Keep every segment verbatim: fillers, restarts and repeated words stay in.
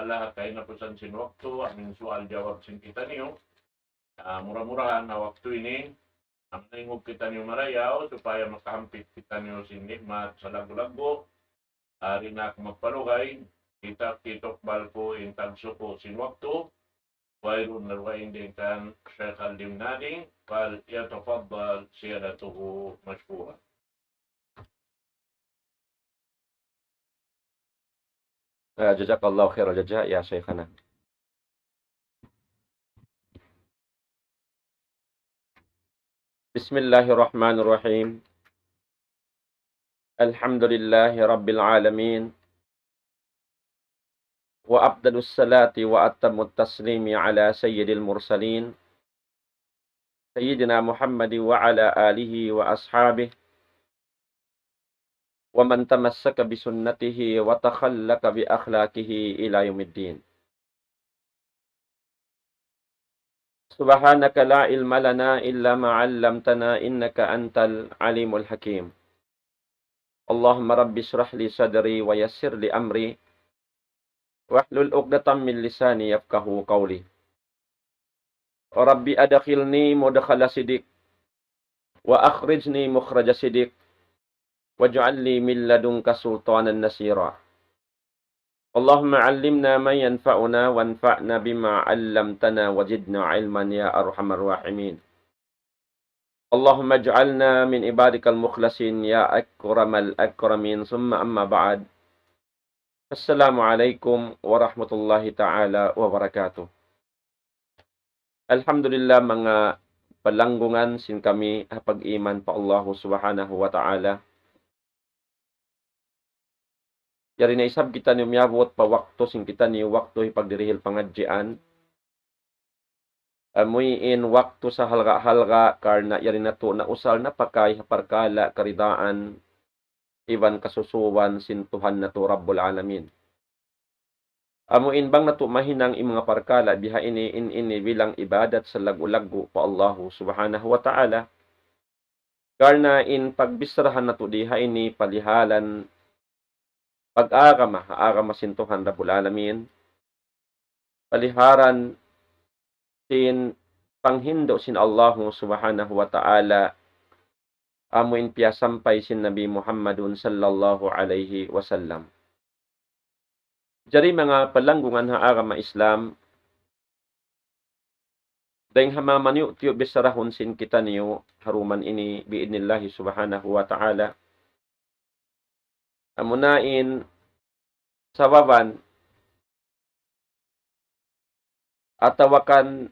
Lahat kaina pusan sin waktu, amin sual jawab sin kitaniyu. Ah, mura-murahan ha waktu ini, amin naingug kitaniyu marayaw, supaya makahampit kitaniyu sin nikmat salaggu'-laggu'. Ari na aku magpalugay, kita kitukbal ku in tagsuku sin waktu, wayruun na dugaing dayn kan Sheikh Al-Limnading, فليتفضل سيادته مشكورا. آه، جزاك الله خير الجزاء يا شيخنا. بسم الله الرحمن الرحيم. الحمد لله رب العالمين. وأفضل الصلاة وأتم التسليم على سيد المرسلين سيدنا محمد وعلى آله وأصحابه ومن تمسك بسنته وتخلق بأخلاقه إلى يوم الدين. سبحانك لا علم لنا إلا ما علمتنا إنك أنت العليم الحكيم. اللهم رب اشرح لي صدري ويسر لي أمري واحلل عقدة من لساني يفقهوا قولي. رب أدخلني مدخل صدق وأخرجني مخرج صدق واجعل لي من لدنك سلطانا نصيرا. اللهم علمنا ما ينفعنا وانفعنا بما علمتنا وزدنا علما يا أرحم الراحمين. اللهم اجعلنا من عبادك المخلصين يا أكرم الأكرمين. ثم أما بعد. السلام عليكم ورحمة الله تعالى وبركاته. Alhamdulillah, manga palanggungan sin kami ha pag-iman pa Allahu Subhanahu wa Ta'ala. Yari na isab kitaniyu miyabut pa waktu sin kitaniyu waktu hipagdirihil pangadjian. Amuin waktu sahalga'-halga' karna' yari natu' nausal napakay ha parkala' karidaan iban kasusuwan sin Tuhan natu' Rabbul Alamin. Amuin bang natu' mahinang in manga parkala' bihaini, in ini bilang ibadat salaggu'-laggu' pa Allahu Subhanahu wa Ta'ala. Karna' in pagbicharahan natu' di ha ini palihalan pag-agama, agama sin Tuhan Rabbul Alamin, palihalan sin panghindu' sin Allahu Subhanahu wa Ta'ala, amuin piyasampay sin Nabi Muhammadun sallallahu alayhi wasallam. Jari manga palanggungan ha agama Islam, dayng ha manga maniyu'-tiyu' bicharahun sin kitaniyu ha duman ini bi'idhnillahi subhanahu wa ta'ala. Amuna in sababan atawa kan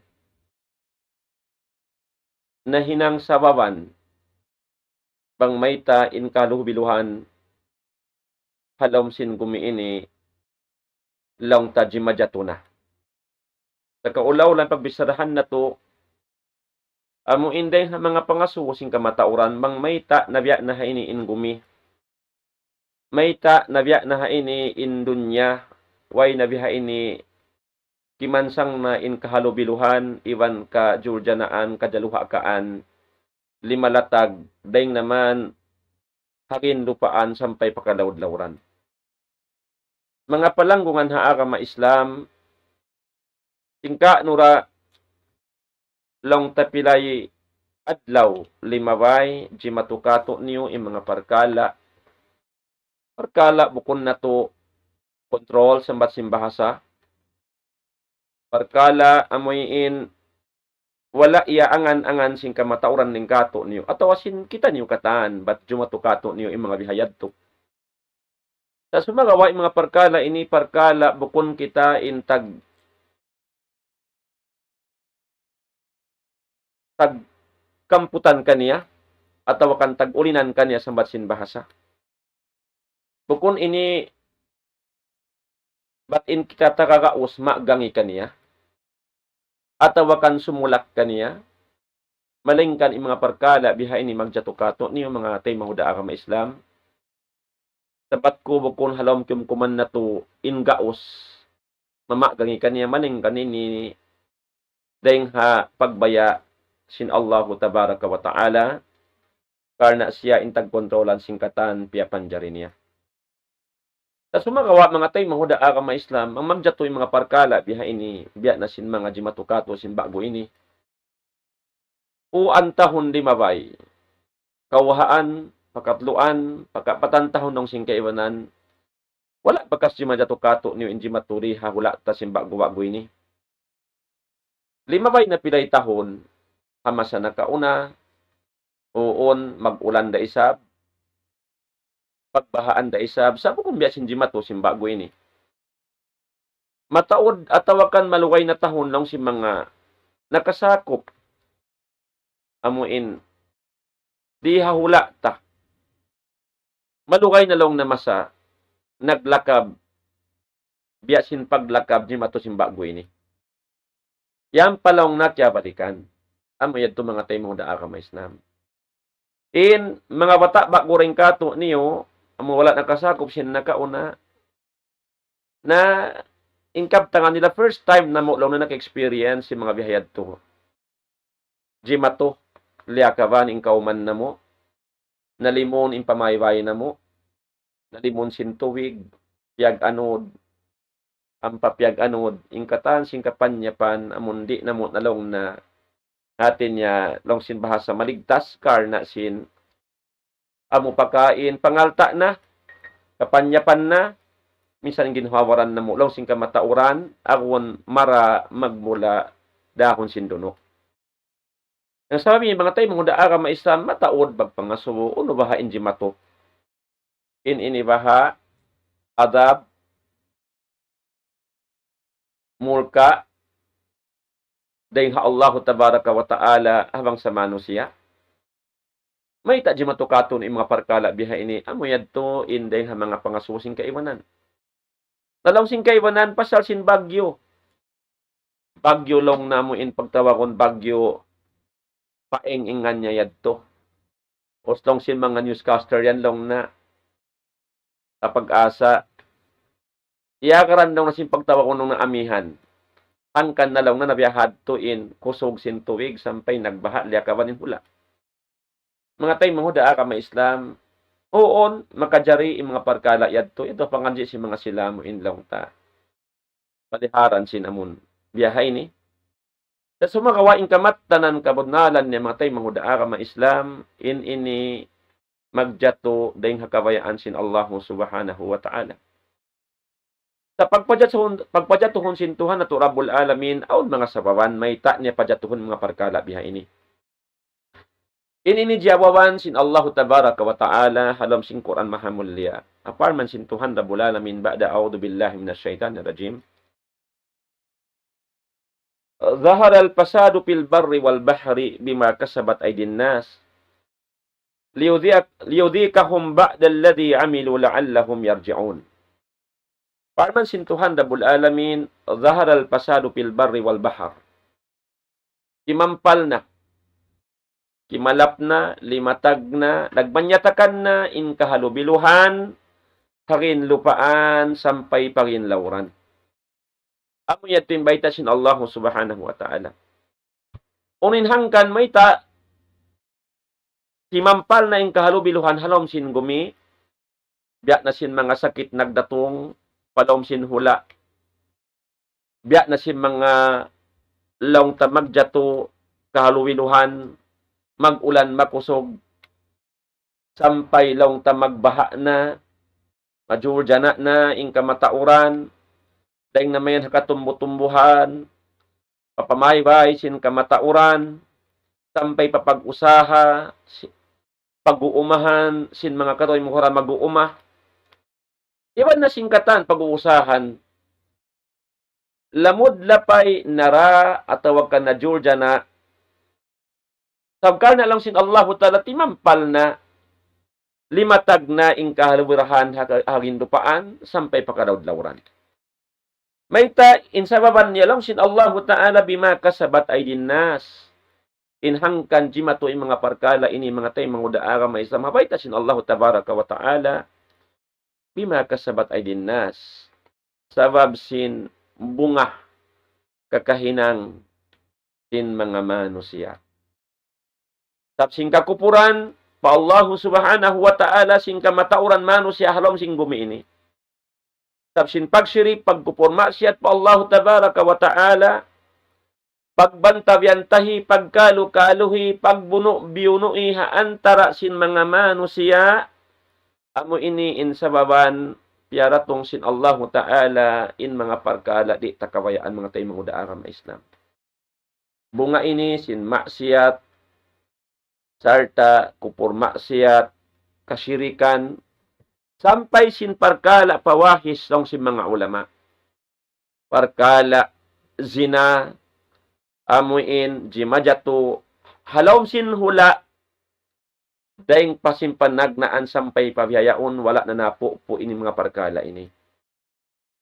nahinang sababan bang mayta' in kalubiluhan ha lawm sin gumi ini laung ta jimajatu na. Sa' kaula-ula in pagbicharahan natu', amu in dayng ha manga pangasubu sin kamatauran, bang mayta' nabiya' na ha ini in gumi. Mayta' nabiya' na ha ini in dunya, way na biha ini kimansang na in kahalubiluhan, iban kajuljanaan, kajaluhakaan, limalatag, dayng naman ha ginlupaan sampay pa kalaud-lauran. Manga palanggungan ha agama Islam, singka nura laung ta pilay adlaw limabay, jimatu katu' niyu in manga parkala'. Parkala' bukun natu' control sambat sin bahasa. Parkala' amuin wala' iyaangan-angan sin kamatauran dayn katu' niyu, atawa sin kitaniyu katan, bat jumatu katu' niyu in manga bihayadtu. Sa' sumagawa' in manga parkala' ini parkala' bukun kita in tag-, tagkamputan kaniya, atawa kan tag-ulinan kaniya sambat sin bahasa. Bukun ini bat in kita tagagaus magangi kaniya, atawa kan sumulak kaniya, malaingkan in manga parkala' biha ini magjatu katu' niyu manga taymanghud ha agama Islam. Sabab ku bukun ha lawm kiyumkuman natu' in gaus mamagangi kaniya, malaingkan ini dayng ha pagbaya' sin Allahu Tabaraka wa Ta'ala, karna' siya in tagkontrolan sin katan piyapanjari niya. Sa' sumagawa' manga taymanghud ha agama Islam, in magjatu in manga parkala' biha ini, biya' na sin manga jimatu katu' sin ba'gu ini. Uwan tahun limabay. Kawhaan, pakatluan, pakapatan tahun laung sin kaibanan. Wala' bakas jimatu katu' niyu in jimatu di ha hula' ta sin ba'gu-ba'gu ini. Limabay na pilay tahun, ha masa nakauna, uun, mag-ulan da isab, pagbahaan da isab, sa' bukun biya' sin jimatu sin ba'gu ini. Mataud atawa kan malugay na tahun laung sin manga nakasakup. Amu in di ha hula' ta. Malugay na laung na masa, naglakab, biya' sin paglakab jimatu sin ba'gu ini. Yan pa laung na kiyabalikan. Amu yadtu manga taymanghud ha agama Islam. In manga bata' ba'gu dayn katu' niyu, amu wala' nakasakup sin nakauna, na in kabtangan nila first time namu' laung na naka-experience sin manga biha yadtu. Jimatu, liyakaban in kawman namu', nalimun in pamaybay namu', nalimun sin tubig, piyag-anud, ampa piyag-anud, in katan sin kapanyapan, amun di' namu' na laung na, hati niya laung sin bahasa maligtas, karna' sin amu pakain, pangalta' na, kapanyapan na, minsan ginhawaran namu' laung sin kamatauran, agun mara magmula dahun sin dunuk. Hangkan sabab ini manga taymanghud ha agama Islam, mataud magpangasubu, unu baha' in jimatu. In ini baha', adab, mulka', dayn ha Allahu Tabaraka wa Ta'ala, ha bangsa manusiya'. Mayta' jimatu katu' in manga parkala' biha ini, amu yadtu in dayn ha manga pangasubu sin kaibanan. Na laung sin kaibanan, pasal sin bagyu. Bagyu laung na amu in pagtawagun bagyu, paeng in ngan niya yadtu. Us laung sin manga newscaster yan laung na, kapag-asa, iyagaran laung na sin pagtawagun laung na amihan. Hangkan na laung na nabiyahad tu in kusug sin tubig sampay nagbaha' liyakaban in hula'. Manga taymanghud ha agama Islam, uun, makajari in manga parkala' yadtu, yadtu pangadji' sin manga sila amu in laung ta. Paliharan sin amun biya' ha ini. Sa' sumagawa' in kamattanan kabunnalan niya manga taymanghud ha agama Islam, in ini magjatu dayn ha kabayaan sin Allahu Subhanahu wa Ta'ala. Sa' pagpajatuhun, pagpajatuhun sin Tuhan natu' Rabbul Alamin, awn manga sababan mayta' niya pajatuhun manga parkala' biha ini. In ini jawaban sin Allahu Tabaraka wa Ta'ala ha lawm sin Qur'an Mahamulliya. Parman sin Tuhan Rabbul Alamin, بعد أعوذ بالله من الشيطان الرجيم. ظهر الفساد في البر والبحر بما كسبت أيدي الناس ليذيق-، ليذيقهم بعض الذي عملوا لعلهم يرجعون. Parman sin Tuhan Rabbul Alamin, ظهر الفساد في البر والبحر. Kimampal na, kimalap na, limatag na, nagmanyatakan na in kahalubiluhan ha gin lupaan sampay pa gin lawran. Amu yadtu in bayta' sin Allahu Subhanahu wa Ta'ala. Unu in hangkan mayta' kimampal na in kahalubiluhan ha lawm sin gumi, biya' na sin manga sakit nagdatung pa lawm sin hula', biya' na sin manga laung ta magjatu kahalubiluhan, mag-ulan makusug, sampay laung ta magbaha' na, majuljana na in kamatauran, dayn na mayan ha katumbu-tumbuhan, pa pamaybay sin kamatauran, sampay pa pag-usaha, si-, pag-uumahan, sin manga kataw-taymanghuran mag-uumah. Iban na sin katan pag-uusahan, lamud lapay nara atawa kan najuljana, sabab karna' laung sin Allahu Ta'ala timampal na, limatag na in kahalubiluhan ha, ha gin lupaan sampay pa kalaud-lawran. Mayta' in sababan niya laung sin Allahu Ta'ala بما كسبت أيدي الناس. In hangkan jimatu in manga parkala' ini manga taymanghud ha agama Islam ha bayta' sin Allahu Tabaraka wa Ta'ala بما كسبت أيدي الناس. Sabab sin bunga kakahinang sin manga manusiya'. Sabab sin kakupuran pa Allahu Subhanahu wa Ta'ala sin kamatauran manusiya' ha lawm sin gumi ini. Sabab sin pagshirik, pagkupur maksiyat pa Allah Tabaraka wa Ta'ala, pagbantabiyantahi, pagkalu-kaluhi, pagbunu'-biyunu'i ha antara' sin manga manusiya', amu ini in sababan piyaratung sin Allahu Ta'ala in manga parkala' di' ta kabayaan manga taymanghud ha agama Islam. Bunga ini sin maksiyat, sarta' kupur maksiyat, kashirikan, sampay sin parkala' pawahis laung sin manga ulama. Parkala' zina, amu in jimajatu ha lawm sin hula', dayng pa sin panagnaan sampay pa bihaun, wala' na napupu' ini manga parkala' ini.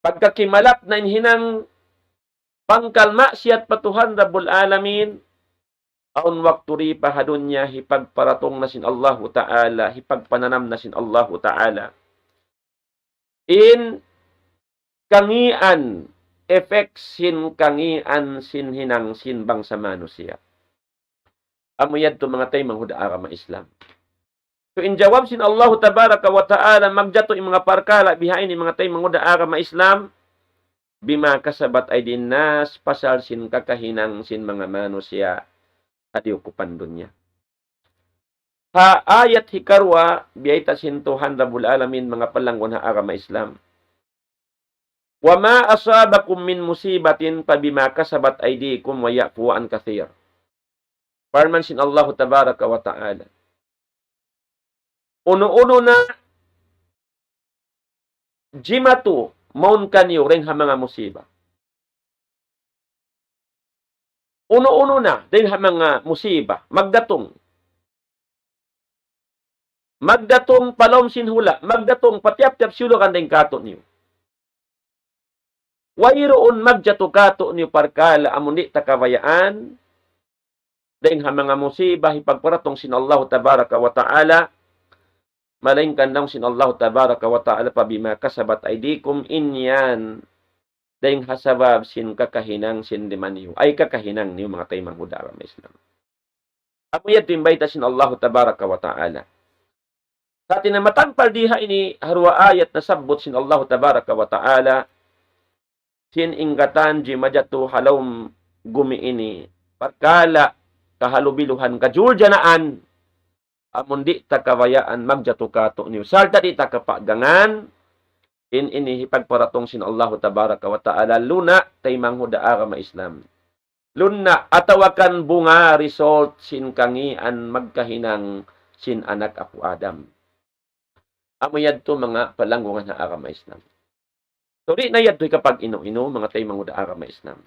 Pagka kimalap na in hinang pangkal maksiyat pa Tuhan Rabbul Alamin, awn waktu di pa ha dunya hipagparatung na sin Allahu Ta'ala, hipagpananam na sin Allahu Ta'ala in kangīan, effect sin kangīan sin hinang sin bangsa manusiya'. Amu yadtu manga taymanghud ha agama Islam. So, in jawab sin Allahu Tabaraka wa Ta'ala, magjatu in manga parkala' bihaini manga taymanghud ha agama Islam, بما كسبت أيدي الناس, pasal sin kakahinang sin manga manusiya' ha diyukupan dunya. Ha ayat hikaruwa, biyayta' sin Tuhan Rabbul Alamin, manga palanggun ha agama Islam. وما أصابكم من مصيبة فبما كسبت أيديكم ويعفو عن كثير. Parman sin Allahu Tabaraka wa Ta'ala. Unu-unu na jimatu mawn kaniyu dayng ha manga musiba. Unu-unu na dayng ha manga musiba, magdatung. Magdatung pa lawm sin hula', magdatung pa tiyap-tiyap siyulugan dayng kātu'niyu. Wayruun magjatu kātu'niyu parkala' amun di' ta kabayaan, dayng ha manga musiba hipagparatung sin Allahu Tabaraka wa Ta'ala, malaingkan laung sin Allahu Tabaraka wa Ta'ala, فبما كسبت أيديكم, in yan dayng ha sabab sin kakahinang sin lima niyu, ay kakahinang niyu manga taymanghud ha agama Islam. Amu yadtu in bayta' sin Allahu Tabaraka wa Ta'ala. Hāti niya matampal di ha ini ha duwa ayat nasabbut sin Allahu Tabaraka wa Ta'ala, sin in katan jimajatu ha lawm gumi ini, parkala' kahalubiluhan, kajuljanaan, amun di' ta kabayaan magjatu kātu'niyu. Sarta' di' ta kapagangan, in ini hipagparatung sin Allahu Tabaraka wa Ta'ala, luna' taymanghud ha agama Islam. Luna' atawa kan bunga result sin kangīan magkahinang sin anak apu' Adam. Amu yadtu manga palanggungan ha agama Islam. So, di' na yadtu hikapag-inu-inu, manga taymanghud ha agama Islam.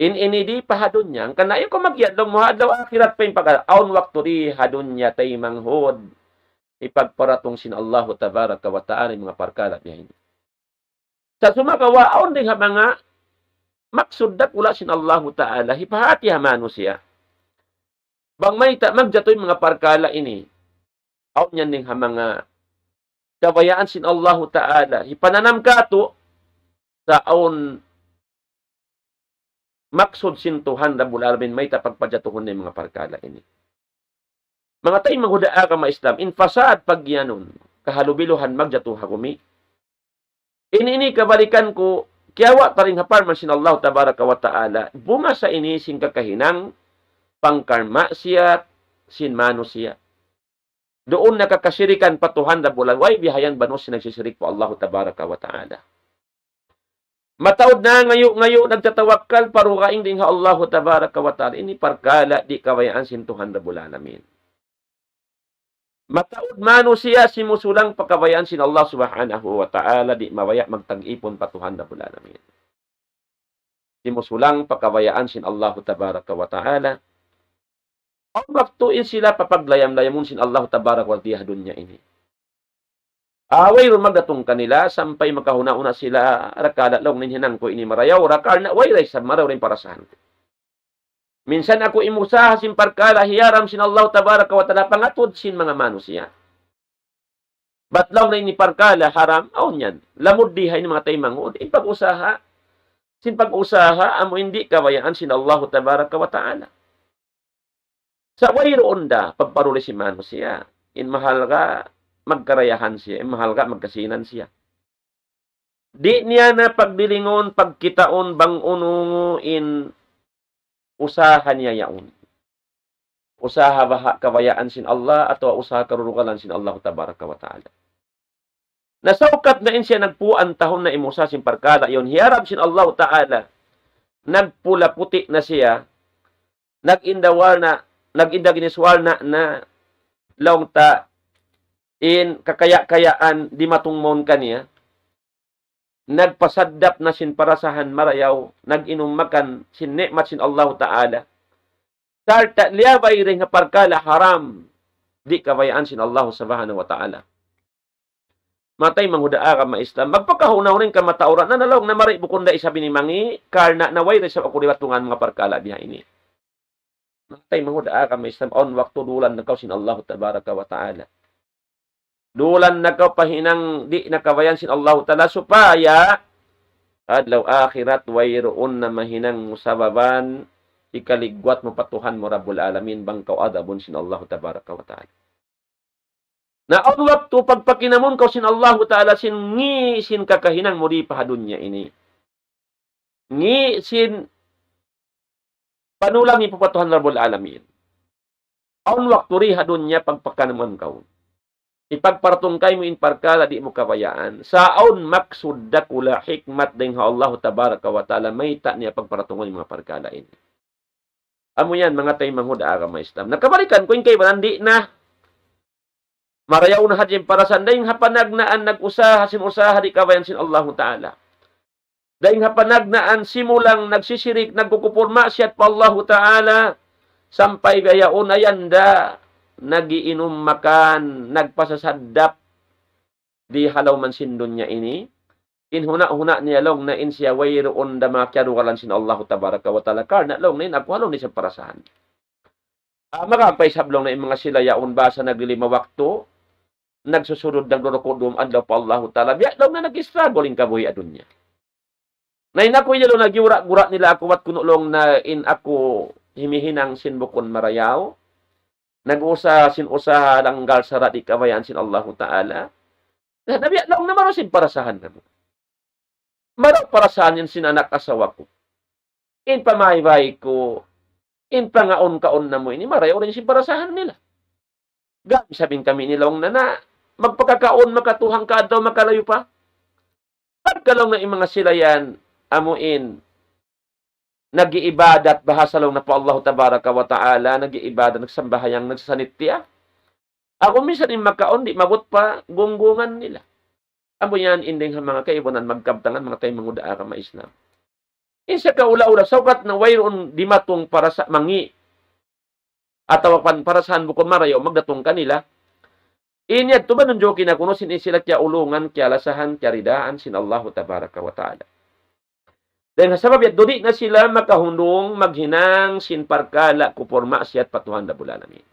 In ini di pa ha dunya, hangkan na ayaw kaw magiyadlaw mu ha adlaw akhirat pa in pag-, awn waktu di ha dunya taymanghud, hipagparatung sin Allahu Tabaraka wa Ta'ala in manga parkala' biya' ini. Sa' sumagawa' awn dayng ha manga maksud dakula' sin Allahu Ta'ala, hipahāti ha manusiya'. Bang mayta' magjatu in manga parkala' ini, awn yan dayng ha manga kabayaan sin Allahu Ta'ala, hipananam kātu', sa' awn maksud sin Tuhan Rabbul Alamin mayta' pagpajatuhun na in manga parkala' ini. Manga taymanghud ha agama Islam, in fasad pagiyanun, kahalubiluhan magjatu ha gumi. In ini kabalikan ku, kiyawa' ta dayng ha parman sin Allah Tabaraka wa Ta'ala, bunga sa ini sin kakahinang, pangkal maksiyat, sin manusiya'. Duun na kakasirikan pa Tuhan Rabbul Alamin. Way bihayan banu sin nagsisirik pa Allah Tabaraka wa Ta'ala. Mataud na ngayu'-ngayu' nagtatawakkal pa dugaing dayng ha Allah Tabaraka wa Ta'ala. Ini parkala' di' kabayaan sin Tuhan Rabbul Alamin. Mataud manusiya' simusulang pa kabayaan sin Allah Subhanahu wa Ta'ala, di' mabaya' magtag-ipun pa Tuhan Rabbul Alamin. Simusulang pa kabayaan sin Allah Tabaraka wa Ta'ala. Awn waktu in sila papaglayam-layamun sin Allah Tabaraka wa Ta'ala di ha dunya ini. Ah, wayruun magdatung kanila sampay makahuna-huna sila, rakala' laung niya in hinang ku ini marayaw, rakala' way da isab marayaw in parasahan ku. Minsan aku imusaha sin parkala' hiyaram sin Allah Tabaraka wa Ta'ala pangatud sin manga manusiya'. Bat laung niya ini parkala' haram, awn yan. Lamud di ha ini manga taymanghud, in pag-usaha, sin pag-usaha, amu in di' kabayaan sin Allah Tabaraka wa Ta'ala. Sa' wayruun da pagparuli sin manusiya'. In mahalga' magkarayahan siya, in mahalga' magkasinan siya. Di' niya na pagdilingun, pagkitaun, bang unu in usaha niya yaun. Usaha baha' kabayaan sin Allah atawa usaha karurugalan sin Allah Tabaraka wa Ta'ala. Na saukat na in siya nagpuan tahun na imusaha sin parkala' yaun, hiyarap sin Allah Ta'ala, nagpula puti' na siya, nag-inda warna, nag-inda ginis warna na laung ta in kakaya-kayaan dimatung mawn kaniya, nagpasaddap na sin parasahan marayaw, nag-inum makan sin ni'mat sin Allah Ta'ala. Sarta' liyabay dayn ha parkala' haram, di' kabayaan sin Allah Subhanahu wa Ta'ala. Manga taymanghud ha agama Islam, magpakahuna-huna in kamatauran na, na laung na mari bukun da isab ini mangi', karna' na way da isab aku dibatungan manga parkala' biya' ini. Manga taymanghud ha agama Islam, awn waktu dulan na kaw sin Allah Tabaraka wa Ta'ala. Dulan na kaw pa hinang di' na kabayaan sin Allah Ta'ala supaya adlaw akhirat wayruun na mahinang mu sababan hikaligwat mu pa Tuhan mu Rabbul Alamin bang kaw adabun sin Allah Tabaraka wa Ta'ala. Na awn waktu pagpakinamun kaw sin Allahu Ta'ala sin ngi' sin kakahinang mu di pa ha dunya ini. Ngi' sin panulang mu pa Tuhan Rabbul Alamin. Awn waktu di ha dunya pagpakinamun kaw. Hipagparatung kaymu in parkala' di' mu kabayaan. Sa' awn maksud dakula' hikmat dayn ha Allahu Tabaraka wa Ta'ala mayta' niya pagparatungun in manga parkala' ini. Amu yan, manga taymanghud ha agama Islam. Na kabalikan ku in kaibanan di' na marayaw na hadja in parasahan dayn ha panagnaan nag-usaha sin usaha di' kabayaan sin Allahu Ta'ala. Dayn ha panagnaan simulang nagsisirik, nagkukupur, maksiyat pa Allahu Ta'ala, sampay bihaun na yan da, nagiinum makan, nagpasasaddap, di ha lawm sin dunya ini, in huna'-huna' niya laung na in siya wayruun da manga kiyarugalan sin Allahu Tabaraka wa Ta'ala, karna' laung na in aku ha lawm na isab parasahan. Ah, makampay isab laung na in manga sila yaun basa naglima waktu, nagsusujud, nagruruku' dum adlaw pa Allahu Ta'ala, biya' laung na nag-struggle in kabuhi' ha dunya. Na in aku iyalu na giyura-gura nila aku, bat kunu' laung na in aku himihinang sin bukun marayaw. Nag-usaha sin usaha langgal sara' di' kabayaan sin Allahu Ta'ala. Na, na biya' laung na marayaw sin parasahan namu'. Marayaw parasahan yan sin anak asawa ku. In pamaybay ku, in pangaun-kaun namu' ini, marayaw da in sin parasahan nila. Gam isab in kami ini laung na, na magpakakaun, makatuhang ka adlaw, makalayu pa. Pagka laung na in manga sila yan, amu in, nag-iibadat, bahasa laung na pa Allahu Tabaraka wa Ta'ala, nag-iibadat, nagsambahayang, nagsasanit tiya. Aku minsan in makaun, di' maabut pa gunggungan nila. Amu yan in dayn ha manga kaibanan magkabtangan, manga taymanghud ha agama Islam. In sa kaula-ula, saukat na wayruun dimatung parasa-, mangi', atawa pan parasahan bukun marayaw magdatung kanila. In yadtu ba nunjukin aku na sin sila kiyaulungan, kiyalasahan, kiyaridaan sin Allahu Tabaraka wa Ta'ala. Dayn ha sabab yadtu di' na sila makahundung maghinang sin parkala' kupur maksiyat pa Tuhan Rabbul Alamin.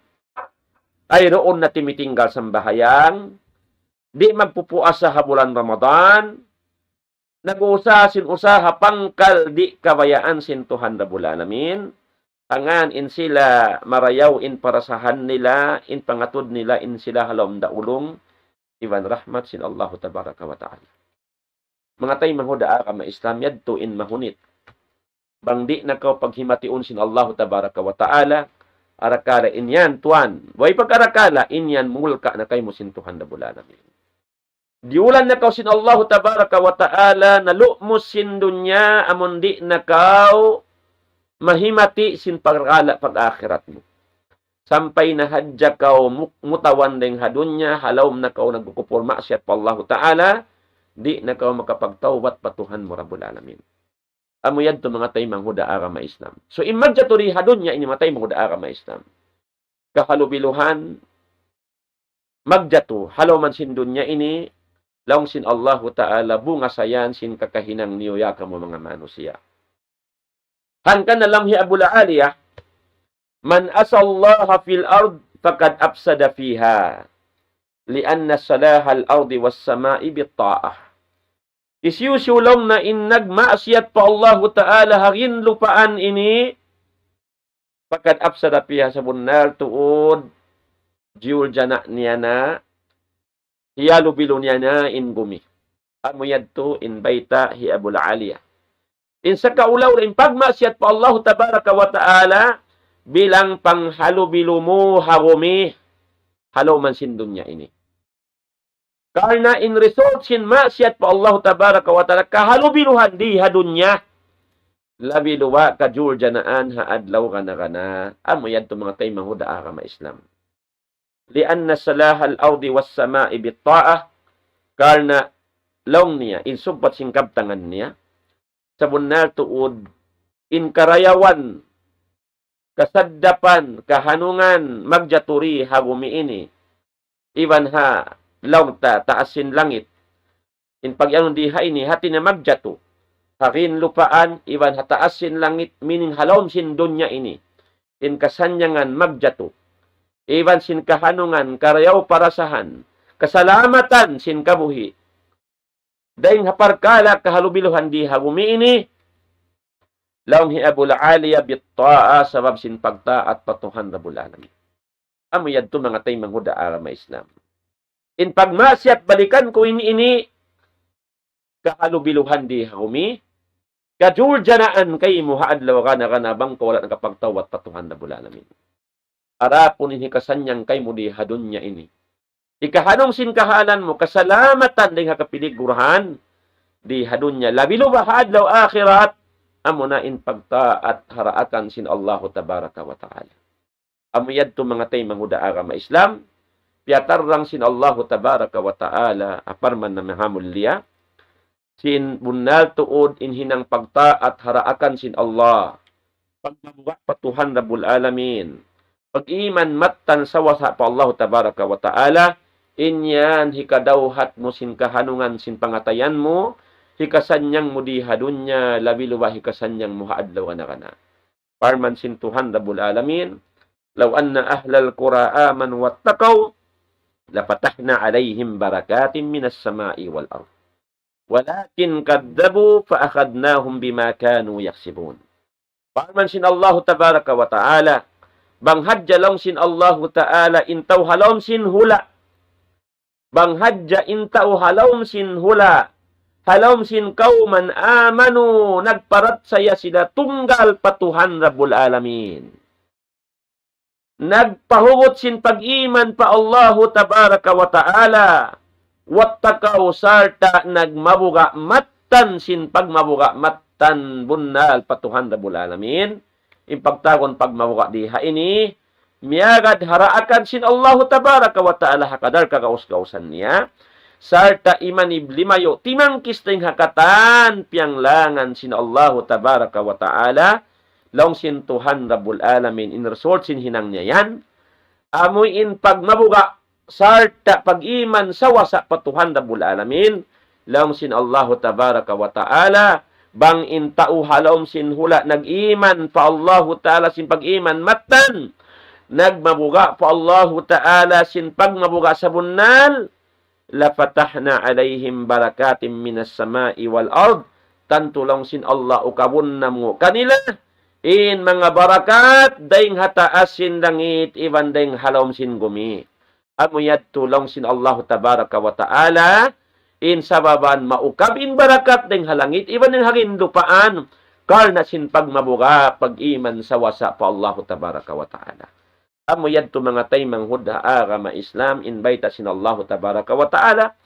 Ay duun na timitinggal sambahayang, di' magpupuasa ha bulan Ramadan, nag-uusaha sin usaha pangkal di' kabayaan sin Tuhan Rabbul Alamin, tangan in sila marayaw in parasahan nila, in pangatud nila, in sila ha lawm da ulung, iban rahmat sin Allahu Tabaraka wa Ta'ala. Manga taymanghud ha agama Islam, yadtu in mahunit. Bang di' na kaw paghimatiun sin Allahu Tabaraka wa Ta'ala, arakala' in yan, tuwan. Way pag-arakala', in yan, mulka' na kaymu sin Tuhan Rabbul Alamin. Diyulan na kaw sin Allahu Tabaraka wa Ta'ala, nalumus sin dunya, amun di' na kaw mahimati sin pagkala' pag-akhirat mu. Sampay na hadja kaw mu-, mutawan dayn ha dunya, ha lawm na kaw nagkukupur maksiyat pa Allahu Ta'ala, di' na kaw makapagtawbat pa Tuhan mu Rabbul Alamin. Amu yadtu manga taymanghud ha agama Islam. So, in magjatu di ha dunya ini manga taymanghud ha agama Islam. Kahalubiluhan, magjatu, ha lawm sin dunya ini, laung sin Allahu Ta'ala, bunga sa yan sin kakahinang niyu ya kamu manga manusiya'. Hangkan na laung hi Abul Aliyah, من أسى الله في الأرض فقد أفسد فيها، لأن صلاح الأرض والسماء بالطاعة. Hisiyu-siyu laung na in nagmaksiyat pa Allahu Ta'ala ha ginlupaan ini, فقد أفسد فيها, sabunnal tuud, jiyuljana' niya na, hiyalubilu niya na in bumi. Amu yadtu in bayta' hi Abul Aliya. In sakaula-ula in pagmaksiyat pa Allahu Tabaraka wa Ta'ala bilang panghalubilu mu ha gumi ha lawm sin dunya ini. Karna' in result sin maksiyat pa Allahu Tabaraka wa Ta'ala kahalubiluhan di ha dunya, labi luba' kajuljanaan ha adlaw gana-gana. Amu yadtu manga taymanghud ha agama Islam. لأن صلاح الأرض والسماء بالطاعة, karna' laung niya, in sugpat sin kabtangan niya, sabunnal tuud, in karayawan, kasaddapan, kahanungan, magjatu di ha gumi ini, iban ha laung ta, taas sin langit. In pag-anu di ha ini, hati niya magjatu. Ha ginlupaan, iban ha taas sin langit, meaning ha lawm sin dunya ini. In kasannyangan magjatu. Iban sin kahanungan, karayaw parasahan, kasalamatan sin kabuhi'. Dayng ha parkala' kahalubiluhan di ha gumi ini, laung hi Abul Aliya, بالطاعة, sabab sin pagtaat pa Tuhan Rabbul Alamin. Amu yadtu manga taymanghud ha agama Islam. In pagmaksiyat balikan ku ini, ini kahalubiluhan di ha gumi, kajuljanaan kaymu ha adlaw gana-gana bang kaw wala' nakapagtawbat pa Tuhan Rabbul Alamin. Adapun in hikasannyang kaymu di ha dunya ini, hikahanung sin kahalan mu, kasalamatan dayng ha kapiligruhan di ha dunya, labi luba' ha adlaw akhirat, amuna in pagtaat ha daakan sin Allahu Tabaraka wa Ta'ala. Amu yadtu manga taymanghud ha agama Islam, piyatarrang sin Allahu Tabaraka wa Ta'ala, ha parman namahamulliya, sin bunnal tuud in hinang pagtaat ha daakan sin Allah. Pagmabuga' pa Tuhan Rabbul Alamin. Pag-iman mattan sawasa pa Allahu Tabaraka wa Ta'ala, in yan hikadawhat mu sin kahanungan sin pangatayan mu, hikasannyang mu di ha dunya, labi luba' hikasannyang mu ha adlaw gana-gana. Parman sin Tuhan Rabbul Alamin, لو أن أهل القرى آمنوا واتقوا لفتحنا عليهم بركات من السماء والأرض ولكن كذبوا فأخذناهم بما كانوا يكسبون. Parman sin Allahu Tabaraka wa Ta'ala, bang hadja laung sin Allahu Ta'ala in tau ha lawm sin hula', bang hadja in tau ha lawm sin hula', ha lawm sin kawman, آمنوا, nagparachaya sila tunggal pa Tuhan Rabbul Alamin, nagpahugut sin pag-iman pa Allahu Tabaraka wa Ta'ala, واتقوا, sarta' nagmabuga' mattan sin pagmabuga' mattan bunnal pa Tuhan Rabbul Alamin. In pagtawagun pagmabuga' di ha ini, miyagad ha daakan sin Allahu Tabaraka wa Ta'ala ha kadar kagaus-gausan niya, sarta' imanib limayu', timangkis dayng ha katan piyanglangan sin Allahu Tabaraka wa Ta'ala, laung sin Tuhan Rabbul Alamin, in result sin hinang niya yan, amu in pagmabuga' sarta' pag-iman sawasa pa Tuhan Rabbul Alamin, laung sin Allahu Tabaraka wa Ta'ala, bang in tau ha lawm sin hula' nag-iman pa Allahu Ta'ala sin pag-iman mattan, nagmabuga' pa Allahu Ta'ala sin pagmabuga' sabunnal, لفتحنا عليهم بركات من السماء والأرض, tantu laung sin Allah ukabun namu' kanila in manga barakat dayng ha taas sin langit iban dayng ha lawm sin gumi. Amu yadtu laung sin Allahu Tabaraka wa Ta'ala, in sababan maukab in barakat dayng ha langit iban dayng ha ginlupaan, karna' sin pagmabuga', pag-iman sawasa pa Allahu Tabaraka wa Ta'ala. Amu yadtu manga taymanghud ha agama Islam, in bayta' sin Allahu Tabaraka wa Ta'ala,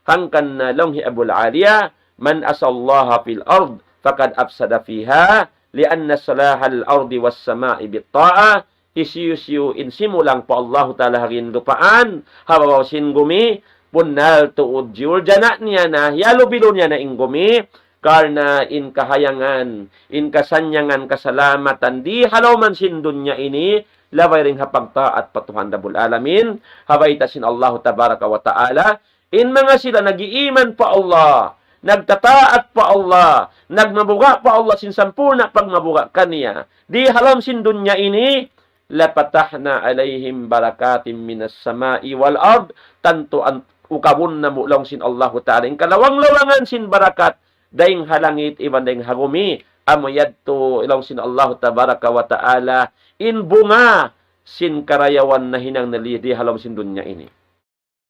hangkan na laung hi Abul Aliya, من أصلح في الأرض فقد أفسد فيها، لأن صلاح الأرض والسماء بالطاعة, hisiyu-siyu in simulang pa Allahu Ta'ala ha ginlupaan, ha babaw sin gumi, bunnal tuud jiyuljana' niya na, hiyalubilu niya na in gumi, karna' in kahayangan, in kasannyangan, kasalamatan, di ha lawm sin dunya ini, labay dayng ha pagtaat pa Tuhan Rabbul Alamin, ha bayta' sin Allahu Tabaraka wa Ta'ala, in manga sila nag-iiman pa Allah, nagtataat pa Allah, nagmabuga' pa Allah sin sampurna' pagmabuga' kaniya, di ha lawm sin dunya ini, لفتحنا عليهم بركات من السماء والأرض, tantu an-, ukabun namu' laung sin Allahu Ta'ala in kalawang-lawangan sin barakat dayng ha langit iban dayng ha gumi, amu yadtu laung sin Allahu Tabaraka wa Ta'ala, in bunga sin karayawan nahinang nila di ha lawm sin dunya ini.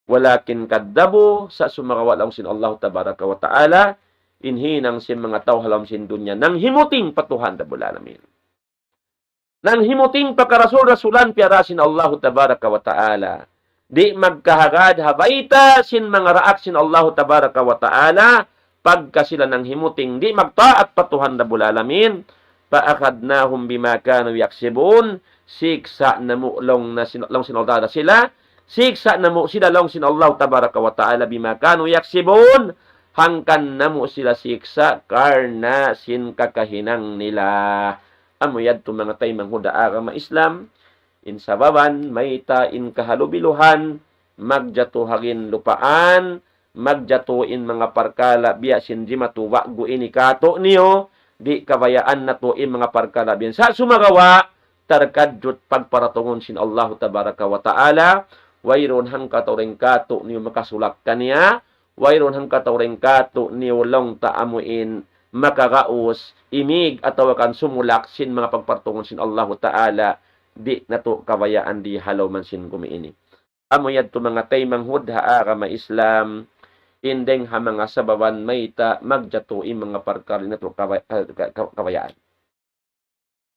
ولكن كذبوا, sa' sumagawa' laung sin Allah tabaraka wa ta'ala, in hinang sin manga tau ha lawm sin dunya, nanghimuting pa Tuhan Rabbul Alamin. Nanghimuting pa karasul-rasulan piyara sin Allah tabaraka wa ta'ala. Di' magkahagad ha bayta' sin manga daak sin Allah tabaraka wa ta'ala, pagka sila nanghimuting, di' magtaat pa Tuhan Rabbul Alamin, فأخذناهم بما كانوا يكسبون, siksa' namu' laung na sin-, laung sin Allah Ta'ala sila, siksa' namu' sila laung sin Allah Tabaraka wa Ta'ala بما كانوا يكسبون, hangkan namu' sila siksa' karna' sin kakahinang nila. Amu yadtu manga taymanghud ha agama Islam, in sababan mayta' in kahalubiluhan, magjatu ha ginlupaan, magjatu in manga parkala' biya' sin jimatu wa'gu ini kātu'niyu, di' kabayaan natu' in manga parkala' biya' yan. Sa' sumagawa', tarkadjut pagparatungun sin Allahu Tabaraka wa Ta'ala, wayruun hangkatau dayn kātu'niyu makasulak kaniya, wayruun hangkatau dayn kātu'niyu laung ta amuin makagaus, imig atawa kan sumulak sin manga pagparatungun sin Allahu Ta'ala, di' natu' kabayaan di ha lawm sin gumi ini. Amu yadtu manga taymanghud ha agama Islam, in dayng ha manga sababan mayta' magjatu in manga parkala' di' natu' kabay-, ka-, ka-, kabayaan.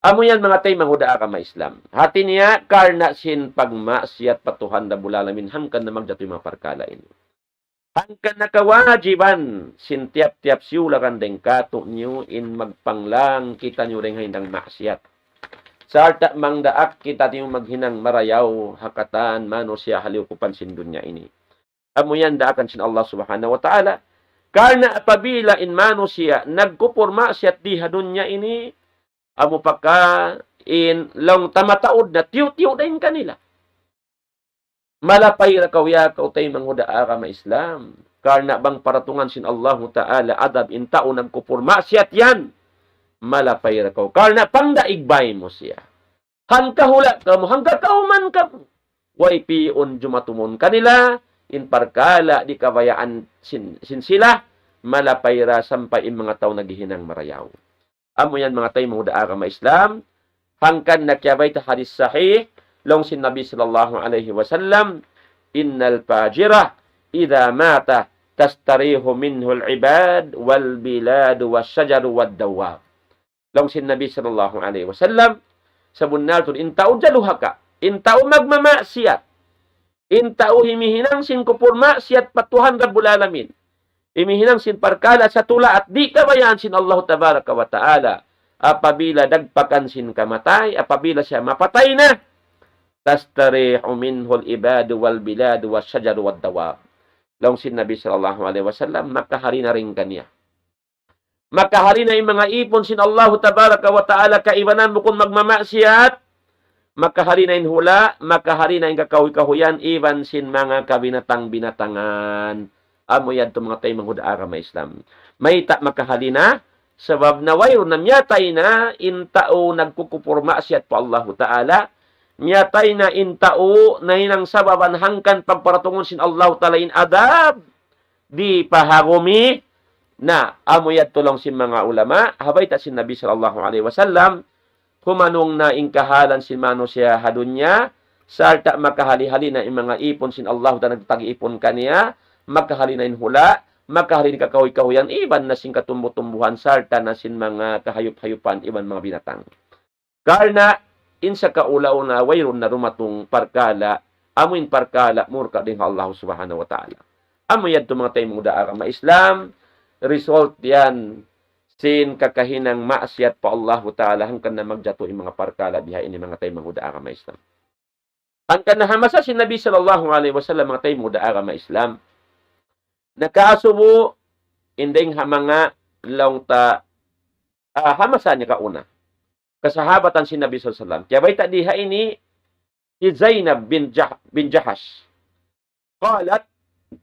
Amu yan manga taymanghud ha agama Islam. Hati niya, karna' sin pagmaksiyat pa Tuhan Rabbul Alamin, hangkan na magjatu in manga parkala' ini. Hangkan na kawajiban sin tiyap-tiyap siyulakan dayng kātu'niyu in magpanglang kitaniyu dayng ha hinang maksiyat. Sarta' mangdaak kitaniyu maghinang marayaw ha katan manusiya' ha liyukupan sin dunya ini. Amu yan daakan sin Allah Subhanahu wa Ta'ala. Karna' apabila in manusiya' nagkupur maksiyat di ha dunya ini, amu pagka in laung ta mataud na tiyu'-tiyu' dayn kanila. Malapay ra kaw ya kaw taymanghud ha agama Islam. Karna' bang paratungan sin Allahu Ta'ala adab in tau nagkupur maksiyat yan, malapay ra kaw. Karna' pangdaig bay mu siya. Hangkahula' kamu, hangkakauman kamu. Way pi'un jumatu mawn kanila, in parkala' di' kabayaan sin, sin sila, malapay ra sampay in manga tau naghihinang marayaw. Amu yan manga taymanghud ha agama Islam, hangkan na kiyabayta' hadis sahih, laung sin Nabi sallallahu alayhi wasallam, إن الفاجر إذا مات تستريح منه العباد والبلاد والشجر والدواب. Laung sin Nabi sallallahu alayhi wasallam, sabunnal tuud in tau jaluhaka, in tau magmamaksiyat, in tau himihinang sin kupur maksiyat pa Tuhan Rabbul Alamin, himihinang sin parkala' sa tulaat di' kabayaan sin Allah Tabaraka wa Ta'ala, apabila dagpakan sin kamatay, apabila siya mapatay na, تستريح منه العباد والبلاد والشجر والدواب. Laung sin Nabi sallallahu alayhi wasallam, makahari na dayn kaniya. Makahari na in manga īpun sin Allahu Tabaraka wa Ta'ala kaibanan bukun magmamaksiyat. Makahari na in hula', makahari na in kakahuy-kahuyan, iban sin manga kabinatang-binatangan. Amu yadtu manga taymanghud ha agama Islam. Mayta' makahari na, sabab na wayruun na miyatay na in tau nagkukupur maksiyat pa Allahu Ta'ala. Miyatay na in tau nahinang sababan hangkan pagparatungun sin Allahu Ta'ala in adab di pa ha gumi. Na, amu yadtu laung sin manga ulama, ha bayta' sin Nabi sallallahu alayhi wasallam, humanung na in kahalan sin manusiya' ha dunya, sarta' makahali-hali na in manga īpun sin Allah Ta'ala nagtag-īpun kaniya, makahali na in hula', makahali na in kakahuy-kahuyan, iban na sin katumbu-tumbuhan, sarta' na sin manga kahayup-hayupan, iban manga binatang. Karna' in sakaula-ula wayruun na dumatung parkala', amu in parkala' murka' dayn ha Allah Subhanahu wa Ta'ala. Amu yadtu manga taymanghud ha agama Islam, result yan sin kakahinang maksiyat pa Allahu Ta'ala hangkan na magjatu in manga parkala' bihaini manga taymanghud ha agama Islam. Hangkan na ha masa sin Nabi sallallahu alayhi wasallam manga taymanghud ha agama Islam, nakaasubu in dayng ha manga laung ta, ah, ha masa niya kauna. Kasahabatan sin Nabi sallallahu alayhi wasallam. Kiyabayta' di ha ini hi Zainab bin Jah-, bin Jahash. قالت: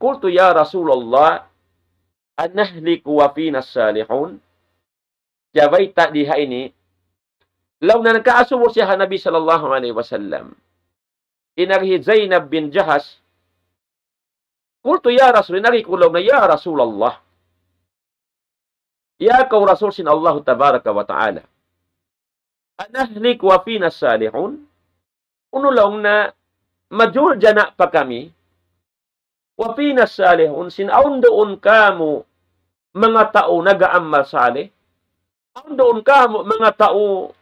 قلت يا رسول الله أنهلك وفينا الصالحون؟ Kiyabayta' di ha ini, laung na nakaasubu siya ha Nabi sallallahu alayhi wasallam. In agi hi Zainab bin Jahash, قلت يا رسول, in agi ku laung niya, "Ya Rasulullah, ya kaw Rasul sin Allahu Tabaraka wa Ta'ala, أنهلك وفينا الصالحون?" Unu laung niya, majul jana pa kami, وفينا صالحون, sin awn duun kamu' manga tau nag-aamal salih, awn duun kamu' manga tau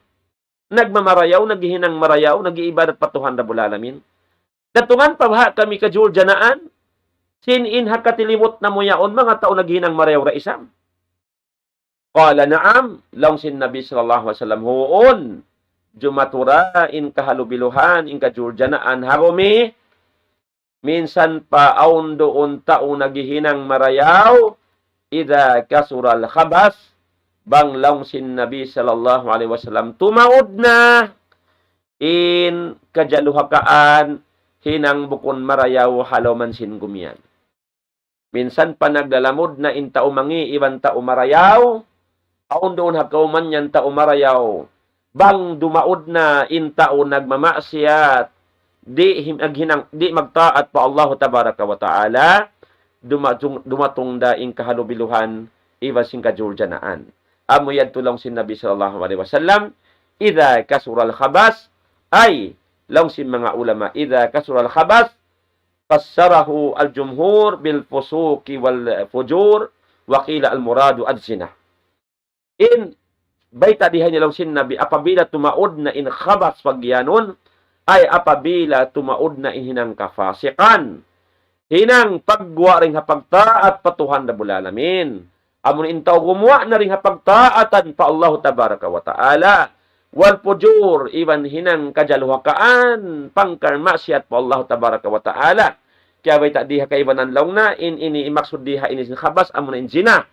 nagmamarayaw, naghihinang marayaw, nag-iibadat pa Tuhan Rabbul Alamin. Datungan pa baha' kami kajuljanaan, sin in ha katilimut namu' yaun manga tau naghihinang marayaw da isab. قال نعم, laung sin Nabi sallallahu alayhi wasallam, huun, jumatu da in kahalubiluhan, in kajuljanaan ha gumi, minsan pa awn duun tau naghihinang marayaw, إذا كثر الخبث, bang laung sin Nabi sallallahu alayhi wasallam, tumaud na in kajaluhakaan, hinang bukun marayaw ha lawm sin gumi yan. Minsan pa naglalamud na in tau mangi' iban tau marayaw, awn duun ha kawman yan tau marayaw. Bang dumaud na in tau nagmamaksiyat, di' him-, naghinang, di' magtaat pa Allah Tabaraka wa Ta'ala, dumatung, dumatung da in kahalubiluhan, iban sin kajuljanaan. Amu yadtu laung sin Nabi sallallahu alayhi wasallam, إذا كثر الخبث, ay, laung sin manga ulama, إذا كثر الخبث, فسره الجمهور بالفسوق والفجور، وقيل المراد الزنا. In bayta' di ha ini laung sin Nabi, apabila tumaud na in khabath pagiyanun, ay apabila tumaud na in hinang kafasikan, hinang pagguwa' dayn ha pagtaat pa Tuhan Rabbul Alamin. Amun in tau gumuwa' na dayn ha pagtaatan pa Allahu Tabaraka wa Ta'ala. والفجور, iban hinang kajaluhakaan, pangkal maksiyat pa Allahu Tabaraka wa Ta'ala. Kiyabayta' di ha kaibanan laung na, in ini, in maksud di ha ini sin khabath, amu na in zina.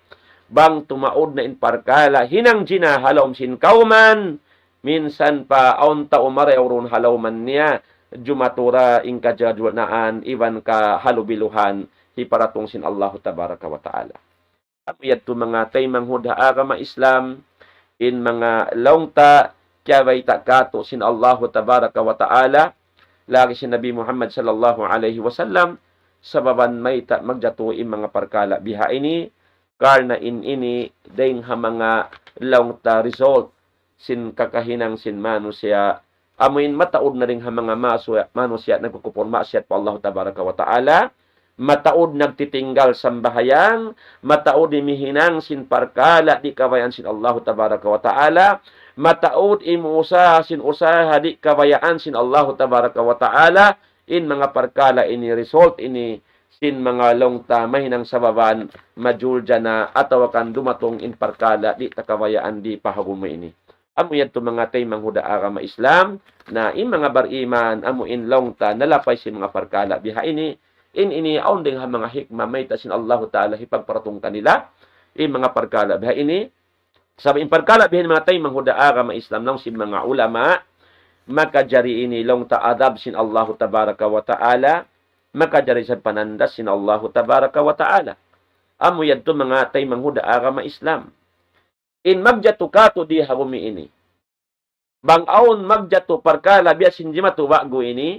Bang tumaud na in parkala' hinang zina ha lawm sin kawman, minsan pa awn tau marayaw duun ha lawm niya, jumatu da in kajuljanaan, iban kahalubiluhan, hiparatung sin Allahu Tabaraka wa Ta'ala. Amu yadtu manga taymanghud ha agama Islam, in manga laung ta kiyabayta' kātu' sin Allahu Tabaraka wa Ta'ala, lagi' sin Nabi Muhammad sallallahu alayhi wasallam, sababan mayta' magjatu in manga parkala' biha ini, karna' in ini dayn ha manga laung ta result sin kakahinang sin manusiya', amuin mataud na dayn ha manga masu-, manusiya' nagkukupur maksiyat pa Allahu Tabaraka wa Ta'ala, mataud nagtitinggal sambahayang, mataud imihinang sin parkala' di' kabayaan sin Allahu Tabaraka wa Ta'ala, mataud imuusaha sin usaha di' kabayaan sin Allahu Tabaraka wa Ta'ala, in manga parkala' ini result ini sin manga laung ta mahinang sababan majuljana atawa kan dumatung in parkala' di' ta kabayaan di' pa ha gumi ini. Amu yadtu manga taymanghud ha agama Islam, na in manga bariman, amu in laung ta nalapay sin manga parkala' biha ini, in ini awn dayn ha manga hikmah mayta' sin Allahu Ta'ala hipagparatung kanila, in manga parkala' biha ini, sabab in parkala' biha ini manga taymanghud ha agama Islam, laung sin manga ulama, makajari ini laung ta adab sin Allahu Tabaraka wa Ta'ala, makajari isab panandas sin Allahu Tabaraka wa Ta'ala. Amu yadtu manga taymanghud ha agama Islam. In magjatu kātu' di ha gumi ini. Bang awn magjatu parkala' biya' sin jimatu ba'gu ini,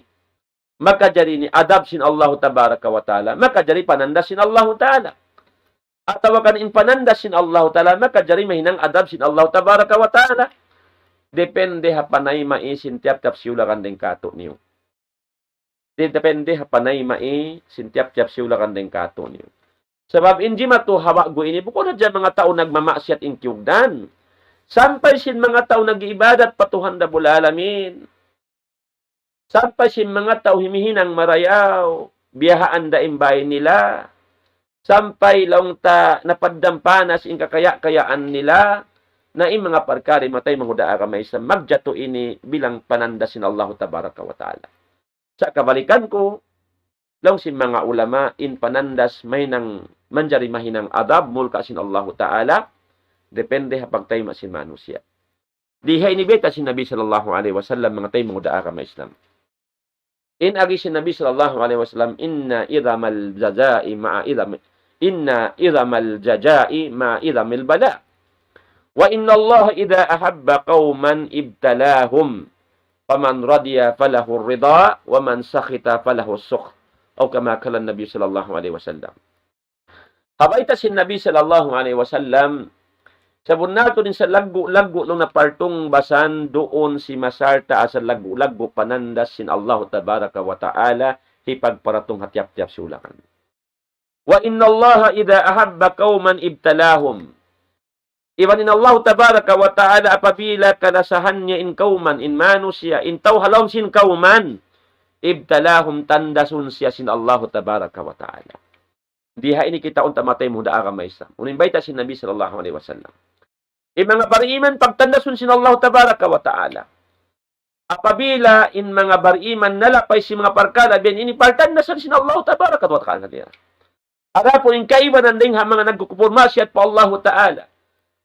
makajari ini adab sin Allahu Tabaraka wa Ta'ala, makajari panandas sin Allahu Ta'ala. Atawa kan in panandas sin Allahu Ta'ala, makajari mahinang adab sin Allahu Tabaraka wa Ta'ala. Depende ha panayma' sin tiyap-tiyap siyulakan dayn kātu' niyu. Di' depende ha panayma' sin tiyap-tiyap siyulakan dayn kātu' niyu. Sabab in jimatu ha ba'gu ini, bukun hadja manga tau nagmamaksiyat in kiyugdan. Sampay sin manga tau nag-iibadat pa Tuhan Rabbul Alamin. Sampay sin manga tau himihinang marayaw, biyahaan da in bāy nila. Sampay laung ta napaddam panas in kakaya-kayaan nila. Na in manga parkala' ini manga taymanghud ha agama Islam, magjatu ini bilang panandas sin Allahu Tabaraka wa Ta'ala. Sa' kabalikan ku, laung sin manga ulama, in panandas mahinang, manjari mahinang adab, mulka' sin Allahu Ta'ala, depende ha pagtayma' sin manusiya'. Di ha ini bayta' sin Nabi sallallahu alayhi wasallam, manga taymanghud ha agama Islam. In agi sin Nabi sallallahu alayhi wasallam, إن عظم الجزاء مع عظم، إن عظم الجزاء مع عظم البلاء. وإن الله إذا أحب قوما ابتلاهم. فمن رضي فله الرضا ومن سخط فله السخط. أو كما قال النبي صلى الله عليه وسلم. Ha bayta' sin Nabi sallallahu alayhi wasallam, sabunnal tuud in salaggu'-laggu' laung na partung basan duun sin masarta' asal laggu'-laggu' panandas sin Allahu Tabaraka wa Ta'ala hipagparatung ha tiyap-tiyap siyulakan. وإن الله إذا أحب قوما ابتلاهم. Iban in Allah tabaraka wa ta'ala apabila kalasahan niya in kawman, in manusiya', in tau ha lawm sin kawman, ابتلاهم, tandasun siya sin Allah tabaraka wa ta'ala. Di ha ini kita unta matay muda agama Islam. Unu in bayta' sin Nabi sallallahu alayhi wasallam. In manga bariman pagtandasun sin Allah tabaraka wa ta'ala. Apabila in manga bariman nalapay sin manga parkala' biya' ini, partandasan sin Allah tabaraka wa ta'ala nila. Adapun in kaibanan dayn ha manga nagkukupur maksiyat pa Allah ta'ala,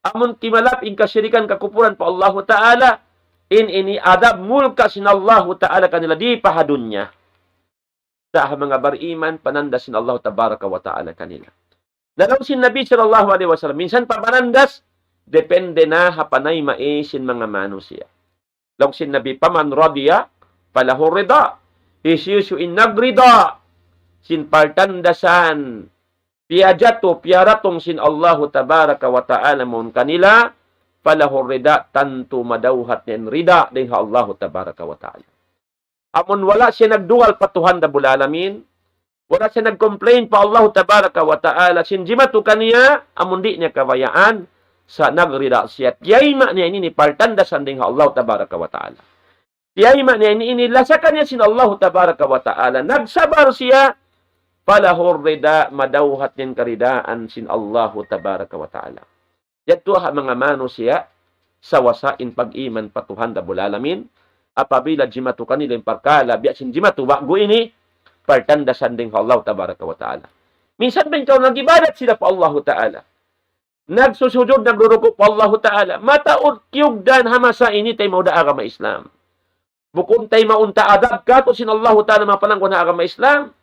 amun kimalap in kasirikan kakupuran pa Allah ta'ala, in ini adab mulka' sin Allah ta'ala kanila di pa ha dunya. Sa' ha manga bariman, panandas sin Allah tabaraka wa ta'ala kanila. Na laung sin Nabi sallallahu alayhi wasallam, minsan pa panandas, depende na ha panayma' sin manga manusiya'. Laung sin Nabi, فمن رضي فله الرضا. Hisiyu-siyu in nagrida sin partandasan, piyajatu, piyaratung sin Allahu tabaraka wa ta'ala mawn kanila, فله الرضا, tantu madawhat niya in rida dayn ha Allahu tabaraka wa ta'ala. Amun wala' siya nagdugal pa Tuhan Rabbul Alamin, wala' siya nag-complain pa Allahu tabaraka wa ta'ala, sin jimatu kaniya, amun di' niya kabayaan, sa' nagrida siya, tiyayma' niya ini, ini partandasan dayn ha Allahu tabaraka wa ta'ala. Tiyayma' niya ini, ini lasakan niya sin Allahu tabaraka wa ta'ala. Nagsabar siya, فله الرضا, madawhat niya in karidaan sin Allahu tabaraka wa ta'ala. Yadtu ha manga manusiya', sawasa in pag-iman pa Tuhan Rabbul Alamin, apabila jimatu kanila in parkala', biya' sin jimatu ba'gu ini, partandasan dayn ha Allah tabaraka wa ta'ala. Minsan pa in kaw nag-ibadat sila pa Allah ta'ala. Nagsusujud, nagruruku' pa Allah ta'ala. Mataud kiyugdan ha masa ini taymanghud ha agama Islam. Bukun taymaun ta adab katu' sin Allah ta'ala manga palanggun ha agama Islam.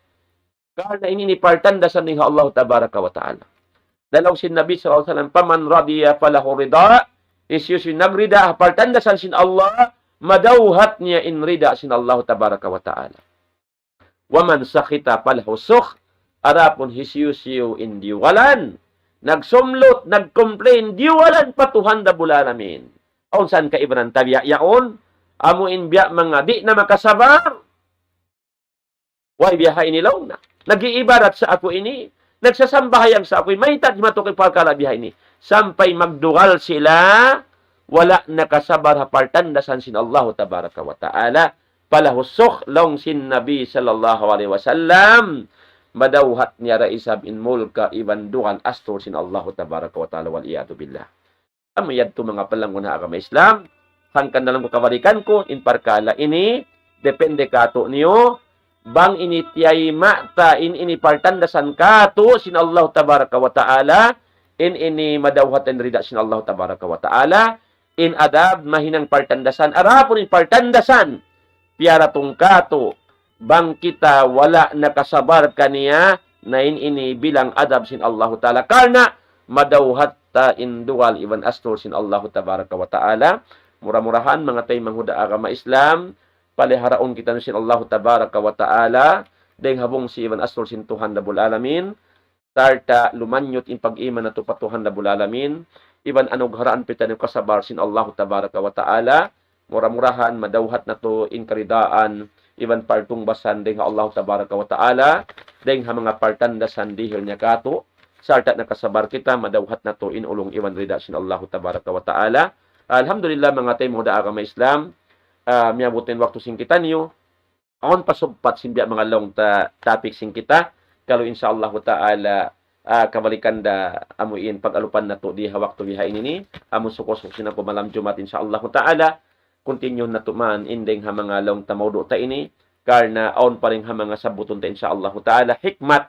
Karna' ini, ini partandasan dayn ha Allah tabaraka wa ta'ala. Na laung sin Nabi sallallahu alayhi wasallam, فمن رضي فله الرضا. Hisiyu-siyu in nagrida ha partandasan sin Allah, madawhat niya in rida sin Allah tabaraka wa ta'ala. ومن سخط فله السخط. Adapun hisiyu-siyu in diyugalan, nagsumlut, nag-complain, diyugalan pa Tuhan Rabbul Alamin. Awn san kaibanan ta biya' yaun, amu in biya' manga di' na makasabar. Way biya' ha ini laung na. Nag-iibadat sa aku ini, nagsasambahayang sa aku ini, mayta' jimatu ku in parkala' biya' ha ini. Sampay magdugal sila, wala' nakasabar ha partandasan sin Allahu tabaraka wa ta'ala. فله السخط, laung sin Nabi sallallahu alayhi wasallam, madawhat niya da isab in mulka' iban dugal astur sin Allahu tabaraka wa ta'ala, والعياذ بالله. Amu yadtu manga palanggun ha agama Islam, hangkan na laung ku kabalikan ku, in parkala' ini, depende katu' niyu, bang ini tiyayma' ta in ini partandasan katu' sin Allah tabaraka wa ta'ala, in ini madawhat in rida sin Allah tabaraka wa ta'ala, in adab mahinang partandasan, adapun in partandasan, piyaratung katu', bang kita wala' nakasabar kaniya, na in ini bilang adab sin Allahu ta'ala. Karna' madawhat ta in dugal iban astur sin Allahu tabaraka wa ta'ala. Mura-murahan, manga taymanghud ha agama Islam, paliharaun kitaniyu sin Allahu tabaraka wa ta'ala, dayn ha bungsi iban astur sin Tuhan Rabbul Alamin, sarta' lumanyut in pag-iman natu' pa Tuhan Rabbul Alamin, iban anugharaan kitaniyu kasabar sin Allahu tabaraka wa ta'ala, mura-murahan madawhat natu' in karidaan, iban partungbasan dayn ha Allahu tabaraka wa ta'ala, dayn ha manga partandasan dihil niya katu', sarta' nakasabar kita, madawhat natu' in ulung iban rida sin Allahu tabaraka wa ta'ala. Alhamdulillah, manga taymanghud ha agama Islam, ah, miyabut in waktu sin kitaniyu, awn pa sugpat sin biya' manga laung ta topic sin kita, kalu insya Allahu ta'ala, ah, kabalikan da amu in pag-alupan natu' di ha waktu bihaini ini, amu suku-suku sin aku malam Jumaat insya Allahu ta'ala, continue natu' man in dayn ha manga laung ta maudu' ta ini, karna' awn pa dayn ha manga sabbutun ta insya Allahu ta'ala, hikmat,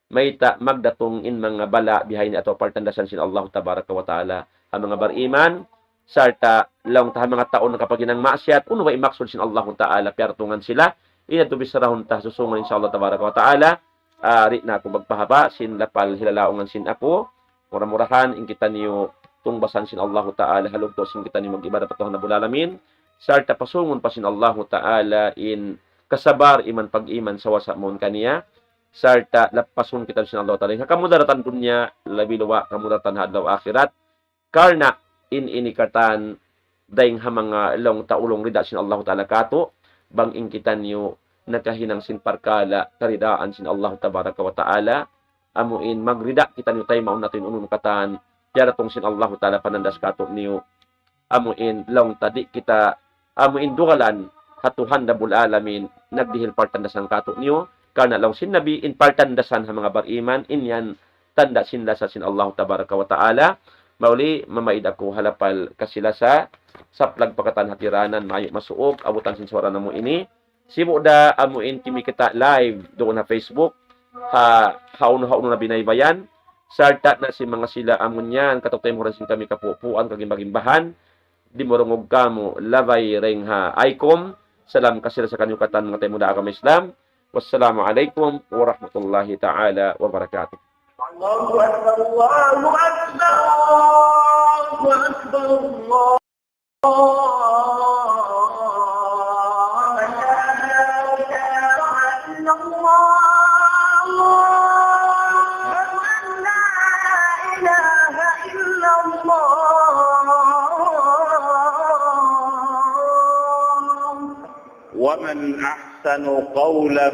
mayta' magdatung in manga bala' bihaini atawa partandasan sin Allahu tabaraka wa ta'ala ha manga bariman, sarta' laung ta ha manga tau nakapaghinang maksiyat, unu ba in maksud sin Allahu ta'ala piyartungan sila, ini yadtu bisarahun ta susungun insya Allah tabaraka wa ta'ala, ah, di' na aku magpahaba', sin lapal hilalaungan sin aku, mura-murahan in kitaniyu tungbasan sin Allahu ta'ala, ha lugtu' sin kitaniyu mag-ibadat pa Tuhan Rabbul Alamin, sarta' pasungun pa sin Allahu ta'ala in kasabar iban pag-iman sawasa mawn kaniya, sarta' lappasun kita sin Allah Ta'ala. Ha kamudaratan dunya, labi luwa' kamudaratan ha adlaw akhirat. Karna' in ini katan dayn ha manga laung ta ulung rida sin Allah Ta'ala katu', bang in kitaniyu nakahinang sin parkala' karidaan sin Allah Tabaraka wa Ta'ala, amu in magrida kitaniyu taymaun natu' in unu-unu katan, diyaratung sin Allahu Ta'ala panandas kātu'niyu, amu in laung ta di' kita, amu in dugalan ha Tuhan Rabbul Alamin, nagdihil partandasan kātu'niyu, karna' laung sin Nabi, in partandasan ha manga bariman, in yan tanda' sin lasa sin Allah Tabaraka wa Ta'ala. Mahuli, mamaid aku ha lapal kasi-lasa, saplag pa katan hatiranan, mayu' masuuk, abutan sin suwara namu' ini. Sibu' da amu in kimikita' live duun ha Facebook, ha, ha unu-unu na binaybayan, sarta' na sin manga sila amu niyan, kataymanghuran sin kami kapupuan, kagimba-gimbahan, dimurungug kamu, labay dayn ha ICOM, salam kasi-lasa kaniyu katan manga taymanghud ha agama Islam. Wassalamu alaykum warahmatullahi ta'ala wabarakatuh. الله أكبر، الله أكبر، الله أكبر، الله أكبر. لا إله إلا الله. لا إله إلا الله. ومن أحسن قولا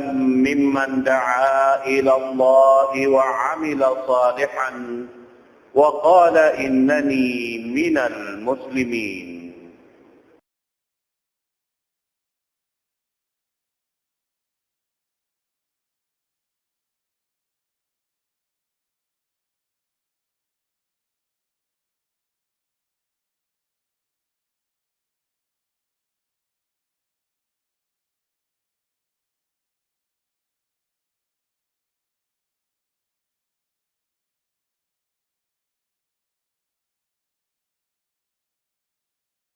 ممن دعا إلى الله وعمل صالحا وقال إنني من المسلمين.